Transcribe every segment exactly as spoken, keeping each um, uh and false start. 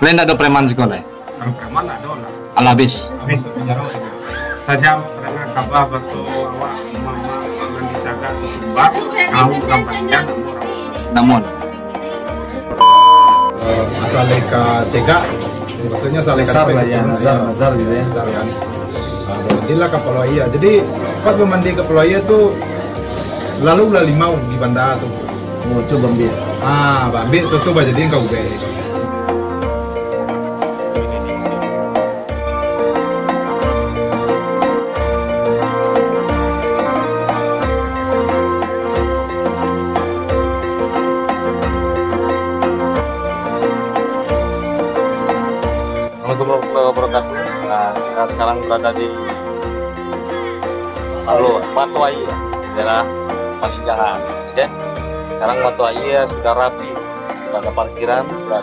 Lai ndak ado preman siko lai? Kalau preman ado lah. Alah, habis. Habis tu penjara saja. Saja awak terdengar kabar baso awak mama mandi saga tu tumbak, tahu gambarnya nak orang. Namun. Eh, asal dari ka cegak, maksudnya asal dari ka Nazar lah ya, cegak, Nazar, ya. Nazar gitu ya. Nazar kan. Ah, jadi lah kapalo aia. Jadi pas bamandi kapalo aia tu, lalu lah limau di banda tu. Oh, tu bambik. Ah, bambik tu, tu bah jadi engkau ubek. Assalamualaikum warahmatullahi wabarakatuh. Nah, kita sekarang berada di Lalu, Mato Aia, daerah Paninggahan, oke. Sekarang Mato Aia sudah rapi, sudah ada parkiran, sudah,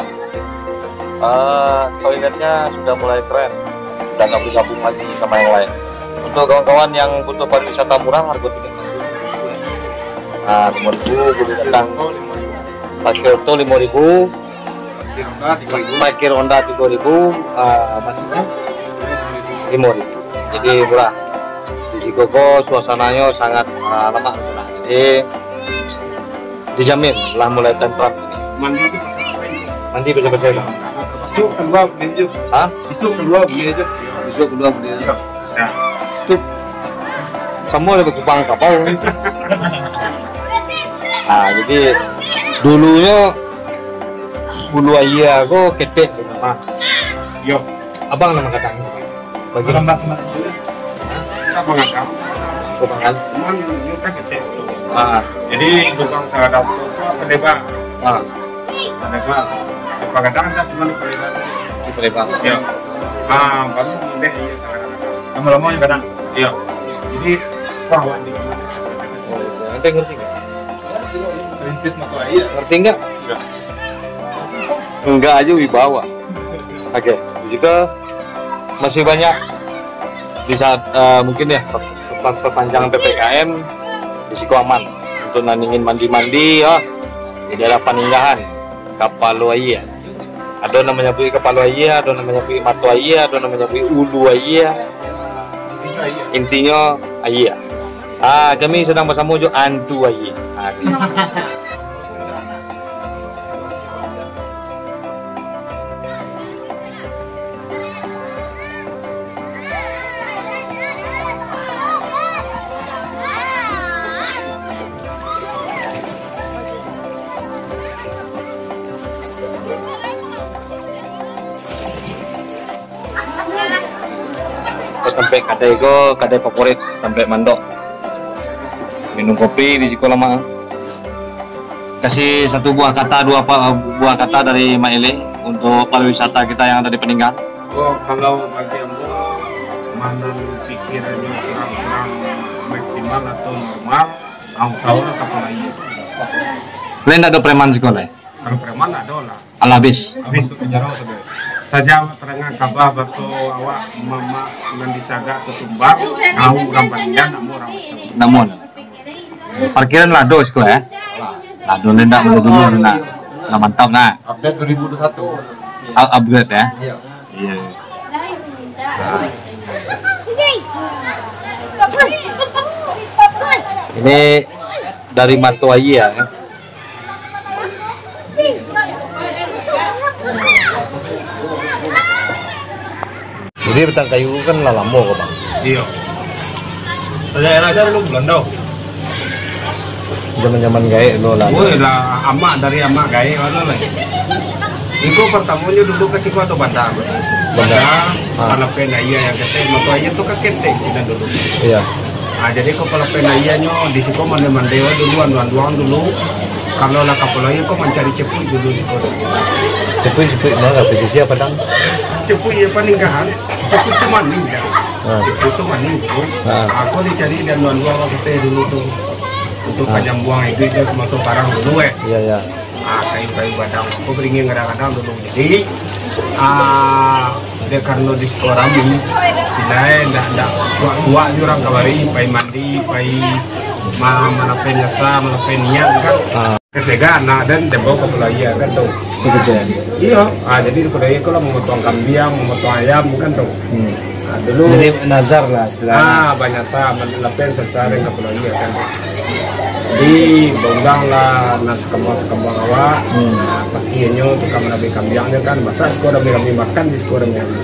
eh, toiletnya sudah mulai keren, sudah nggak bergabung lagi sama yang lain. Untuk kawan-kawan yang butuh pariwisata murah, harga tiket, nah, lima ribu, boleh datang. Parkir oto lima ribu, parkir Honda tiga ribu, ah, maksudnya lima ribu. Jadi murah. Di siko ko suasananyo sangat, ah, lamak di sana. Jadi dijamin lah mulai tentram. Mandi tu pakai apa ini? Mandi pakai apa? Besok keluar beli je. Hah? Besok keluar beli aja. Besok keluar beli aja. Ya. Tu samo lah bakupang kapau. Ah, jadi dulunyo Ulu Aia ko ketek tu nama. Yo. Abang nama gadang. Bagi. Kalau mas-mas tu, tak mengagam. Kau makan? Cuman dia kan ketek tu. Ah. Jadi tukang terhadap tu apa lebar? Ah. Lebar. Apa gadang tak cuman apa lebar tu. Apa lebar? Ya. Ah, baru dia iya kadang-kadang. Lama-lama yang kadang. Ya. Jadi wah, wah, di mana? Oh, nanti ngerti nggak? Perintis Mato Aia. Ngerti nggak? Enggak. Enggak aja wibawa. Oke, di situ masih banyak di saat, eh, mungkin ya, per-, per-, perpanjangan P P K M, di situ aman untuk nan ingin mandi-mandi ya, di daerah Paninggahan, Kapalo Aia. Ado nan manyabuik Kapalo Aia, ado nan manyabuik Mato Aia, ado nan manyabuik Ulu Aia. Intinyo aia. Ah, kami sadang basamo jo antu aia. Ah, Tampek kadai ko, kadai favorit, tampek mandok. Minum kopi di siko lamak. Kasih satu buah kata, dua pa-, buah kata dari Mak Ele untuk pariwisata kita yang ada di Paninggahan. Oh, kalau bagi ambo, manang pikirannyo kurang-kurang maksimal atau normal, au tahu lah kapalo aia. Lai ndak ado preman siko lai? Kalau preman ado lah. Alah, habis. Habis tu penjara saja. Saja awak terdengar kabar baso awak mamak nan disagak tu tumbang, tahu gambarnya nak orang macam. Namun. Parkiran lah ado siko, ya? Lah ado, ndak boleh dulu, nah. Lah mantap, nah. Update dua ribu dua puluh satu. Up-, upgrade, ya? Iya. Iya. Nah. Ini dari Mato Aia, ya. Jadi batang kayu kan lah lamo ko, Bang? Iyo. Daerah aja dulu Belanda. Zaman-zaman gaek dulu lah. Woi lah, amak dari amak gaek mana lah. Iko pertamonyo dulu ka siko ado banda. Banda. Banda, ah. Palapen aia yang ketek, Mato Aia tu kan ketek sinan dulu. Iya. Ah, jadi ko palapen aianyo di siko mande-mande wai dulu, anduang-anduang dulu. Kalau lah kapalo aia ko mancari cepuik dulu siko tu. Cepuik, cepuik mana? Pesisir apa, Dang? Cepuik ya Paninggahan. Cepuik tu manih dah. Ha. Cepuik tu manih tu. Ha. Aku dicari dan anduang-anduang kita dulu tu. Untuk ha. Panyambuang iduik dan semasa barang dulu, eh. Iya, iya. Ah, kayu-kayu gadang. Aku beringin gadang-gadang dulu. Jadi, ah, dek karano di siko rami, silai ndak, ndak suak-suak jo urang kamari, pai mandi, pai Ma-, manape nyasa, manape niat kan. Ah. Katega anak den, den bao ka Pulau Aia kan tu. Tu kecek. Iyo, ah, jadi di Pulau Aia ko lah mamotoang kambiang, mamotoang ayam kan tu. Hmm. Ah, dulu. Jadi nazar lah istilahnya. Ah, banyak sa, man-, lapen sasaren ka Pulau Aia kan. Jadi, baundang lah nan sakambang-sakambang awak. Hmm. Ah, pakianyo tukang manabe kambiang nyo kan. Masa siko rami-rami makan di siko rami-rami.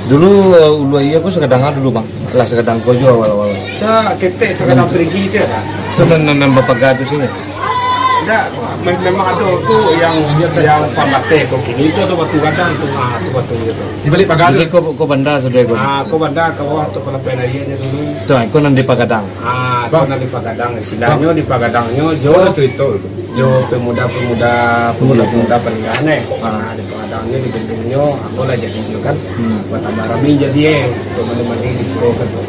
Dulu, eh, Ulu Aia ko sakadang dulu, Bang. Lah sakadang ko juo awal-awal. Ya, ketek sakadang perigi tu lah. Tu nan, nan, nan bapaga tu sini. Indak, mem-, memang ado tu yang, yang pambateh ko kini tu ado batu gadang tu, ha, tu batu dia tu. Di balik pagar tu. Jadi ko, ko banda sudah ko. Ah, ko banda ka bawah tu palapai aia dia dulu. Tu, ko nan dipagadang. Ah, ko nan dipagadang. Istilahnyo dipagadang nyo jo, oh, cerita tu. Jo pemuda-pemuda, pemuda-pemuda Paninggahan, eh. Ah. Ah, dipagadang nyo, dibendung nyo, apo lah jadi nyo kan. Hmm. Batambah rami jadi, eh, untuk mandi-mandi di siko kan tu.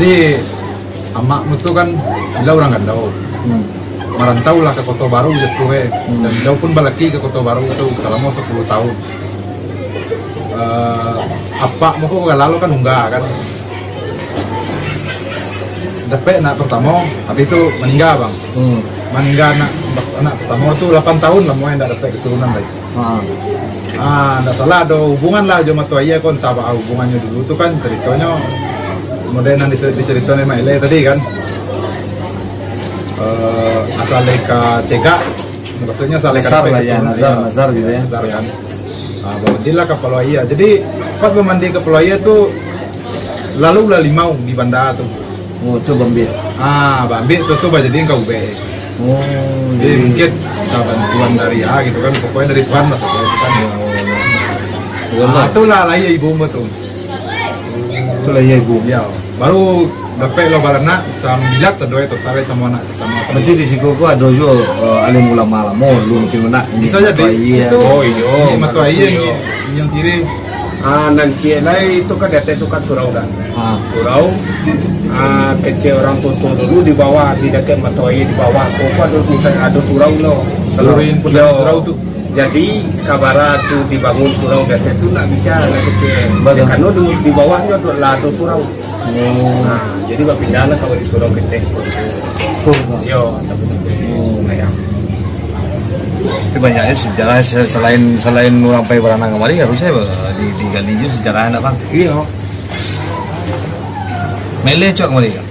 Di Amak mu tu kan, baliau urang Gandau. Hmm. Marantau lah ka Koto Baru justru, eh. Hmm. Dan baliau pun balaki ka Koto Baru tu salamo sapuluah tahun. Eh, apak mu ko galalo kan Ungga kan. Dapek anak partamo, habis tu maningga, Bang. Hmm. Maningga anak, anak partamo tu lapan tahun lah, mulai ndak dapek keturunan lai. Ha. Ah, ndak salah, ado hubungan lah jo Mato Aia ko, antah baa hubungannyo dulu tu kan, caritonyo model nan di-, dicarito dek Mak Ele tadi kan. Eh, asal dari ka cegak, maksudnyo asal dari ka nazar lah, ya, nazar, ya. Nazar gitu ya. Nazar kan. Ah, bamandi lah ka Pulau Aia. Jadi, pas bamandi ka Pulau Aia tu, lalu lah limau di banda tu. Oh, tu bambik. Ah, bambik tu, tu bajadi angka ubek. Oh, jadi, jadi mungkin, ah, bantuan dari, ah, gitu kan, pokoknya dari Tuhan lah, pokoknya itu kan. Ya Allah. Ah, itulah lahia ibu mu tu. Itulah lahia ibu. Ya, baru dapek lo baranak, sambilan tu doa total samo anak, samo anak. Berarti di siko ko ado juo, eh, alim ulama lamo dulu mungkin nak. Bisa jadi. Mato Aia. Itu. Oh, iyo. Mato Aia, iyo. Inyo siri. Ah, nan ciek lai tu kan, di ateh tu kan surau kan. Ah. Surau. Ah, kecek urang tuo-tuo dulu di bawah, di dakek Mato Aia di bawah. Ko ado pusat, ado surau lo. Surau, pusat surau tu. Jadi, kabara tu dibangun surau di ateh tu ndak bisa, ndak kecek. Batua. Karano di, di bawahnyo tu lah ado surau. Oh. Nah, jadi bapindah lah ka di surau ketek. Tuh, Bang. Yo, tapi tu. Oh. Sumbayang. Tapi banyaknyo sejarah se-, selain, selain urang pai baranang kamari, harusnyo di, digali juo sejarah nak, Bang. Iyo. Mele cok kamari, Bang.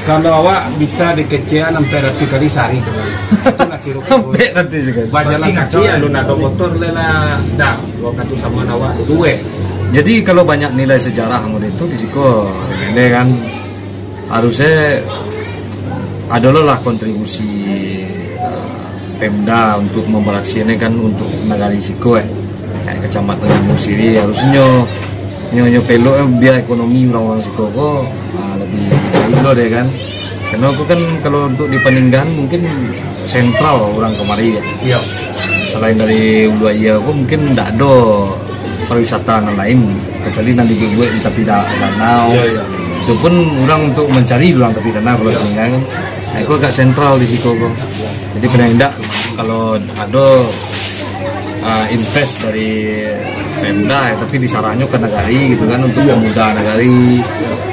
Kalau awak bisa dikecekan sampai ratuih kali sehari tu, Bang. Itu nak kiro. Sampai ratuih kali. Bajalan kaki, alun ado motor lai lah. Dah, wakatu samo awak tu duo. Jadi, kalau banyak nilai sejarah model tu di siko, Mele kan. Harusnyo ado lo lah kontribusi, eh, Pemda untuk mambarasiahnyo kan, untuk nagari siko, eh. Kayak Kecamatan Tanjung Sirih, harusnyo nyo, nyo pelok, eh, bia ekonomi urang-urang siko ko, ah, lebih baik lo deh kan. Karano ko kan kalau untuk di Paninggahan mungkin sentral urang kamari, ya. Iya. Selain dari Ulu Aia ko mungkin ndak ado pariwisata nan lain, kecuali nan dibuek-buek di tapi da-, danau. Iya, iya. Itu pun urang untuk mancari urang tapi danau kalau Iya. Paninggahan kan. Nah, itu agak sentral di siko ko. Jadi paling indak kalau ado, ah, invest dari Pemda, ya, tapi disarahnyo ka nagari gitu kan, untuk Iya. pemuda nagari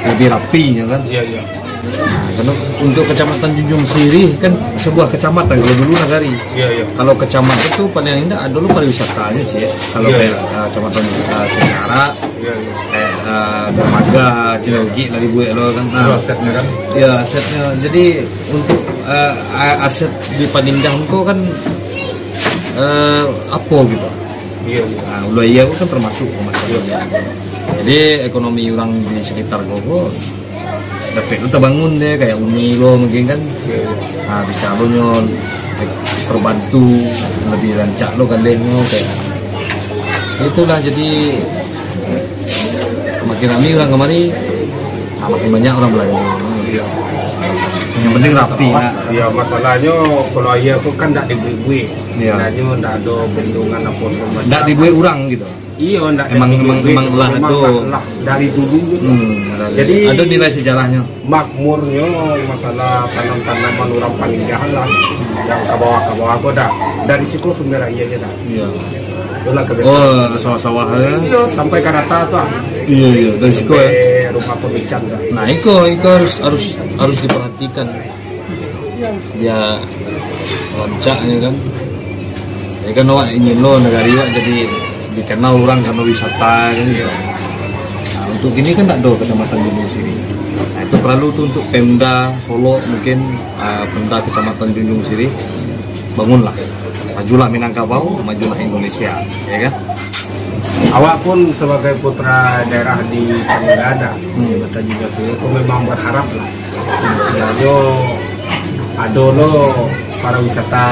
lebih rapi, ya kan. Iya, iya. Nah, karena untuk Kecamatan Tanjung Sirih kan sebuah kecamatan kalau dulu nagari. Iya, iya. Kalau kecamatan tu paling indak ado lo pariwisatanyo, Cik. Kalau Iya, kayak, iya. ah, Kecamatan, ah, Segara, Iya, iya. kayak, ah, Dermaga, Cina Bukit lah dibuek lo kan. Nah, Itu asetnya kan. ya, asetnya. Jadi untuk, ah, a-, aset di Paninggahan ko kan, eh, apo gitu. Iya, iya. Nah, Ulu Aia ko kan termasuk, termasuk. Iya. Jadi ekonomi urang di sekitar ko, ko dapek tu tabangun deh, kayak uni lo mungkin kan. Iya, iya. Nah, bisa lo nyo terbantu, lebih rancak lo galehnyo, kayak itulah. Jadi makin rami urang kamari, nah, makin banyak urang balanjo. Iya. Yang penting rapi, nak. Iya, masalahnyo kalau Aia tu kan ndak dibuek-buek. Iya. Istilahnya ndak ado bendungan apa segala macam. Ndak dibuek urang gitu. Iyo, ndak Emang, emang, dibuek-buek. emang lah Memang tu. lah, lah dari dulu gitu. Hmm, dari Jadi, Ada nilai sejarahnyo. makmurnyo masalah tanam-tanaman urang Paninggahan lah. Yang ka bawah, ka bawah ko dah. Dari siko sumber airnyo dah. Iya. Itulah kebiasaan. Oh, sawah-sawah, ya. Iyo, sampai ka data tu ah. Iya, iya, dari siko, ya. Sampai rumah Nah, iko, iko harus, harus, harus diperhatikan. Dia rancak, ya kan. Ya kan, awak ingin lo nagari awak jadi dikenal orang karena wisata kan gitu. Nah, untuk ini kan tak ada Kecamatan Junjung Sirih. Nah, itu perlu tuh untuk Pemda Solok mungkin, ah, Pemda Kecamatan Junjung Sirih, bangunlah. Majulah Minangkabau, majulah Indonesia, ya kan? Awak pun sebagai putra daerah di Paninggahan dah, hmm, di Kota Junjung Sirih, aku memang berharap lah. Setidaknya ada lo pariwisata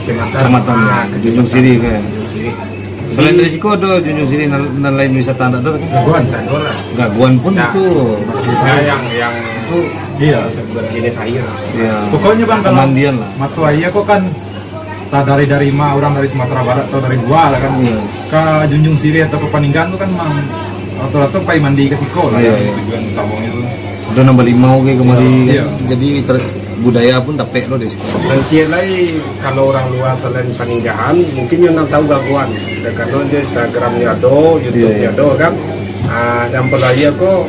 kecamatan, kecamatan, ah, Junjung Sirih kan. Junjung Sirih. Selain dari siko ada Junjung Sirih nan, nan lain wisata ndak ada kan? Gaguan, tak ada lah. Gaguan pun nah, itu. Nah, yang, yang itu iya, sebuah jenis air. Iya. Pokoknya, Bang, kalau pemandian lah. Mato Aia kok kan tak dari, dari ma orang dari Sumatera Barat atau dari Goa lah kan. Iya. Ka Junjung Sirih atau ka Paninggahan tu kan memang rata-rata pai mandi ka siko lah. Iya, kan, iya. Tujuan utamanya tu. Ada nambah limau ke kemari. Iya. Jadi ter-, budaya pun dapek lo dari siko. Dan ciek lai, kalau orang luar selain Paninggahan, mungkin yang nang tahu Gaguan. Dan karena dia Instagramnya ada, YouTube-nya ada kan. Ah, yang percaya kok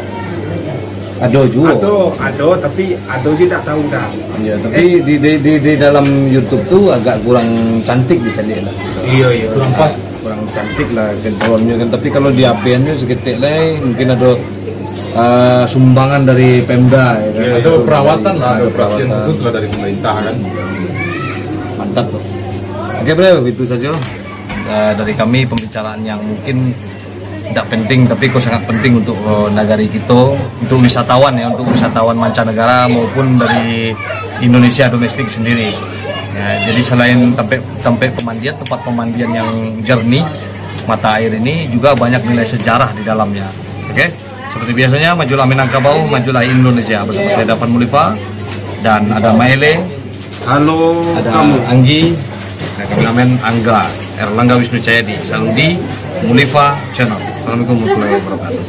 ado juo. Ado, ado, tapi ado je tak tahu dah. Iya, tapi di, di, di, di dalam YouTube tu agak kurang cantik dicaliak lah. Iya, iya. Kurang pas. Kurang cantik lah background-nyo kan. Tapi kalau di H P-nyo saketek lai, mungkin ado, ah, sumbangan dari Pemda, ya kan? Iya, ado perawatan lah, ado perhatian khusus lah dari pemerintah kan. Mantap tu. Oke, Bro, itu saja, eh, dari kami pembicaraan yang mungkin tidak penting, tapi kok sangat penting untuk, eh, nagari kita, untuk wisatawan ya, untuk wisatawan mancanegara maupun dari Indonesia domestik sendiri. Ya, jadi selain tempat, tempat pemandian, tempat pemandian yang jernih, mata air ini juga banyak nilai sejarah di dalamnya. Oke, seperti biasanya, majulah Minangkabau, majulah Indonesia bersama saya Davan Mulifa dan ada Maele. Halo, ada kamu. Anggi, ada kameramen Angga, Erlangga Wisnu Cayadi, selalu di Mulifa Channel. Assalamualaikum warahmatullahi wabarakatuh.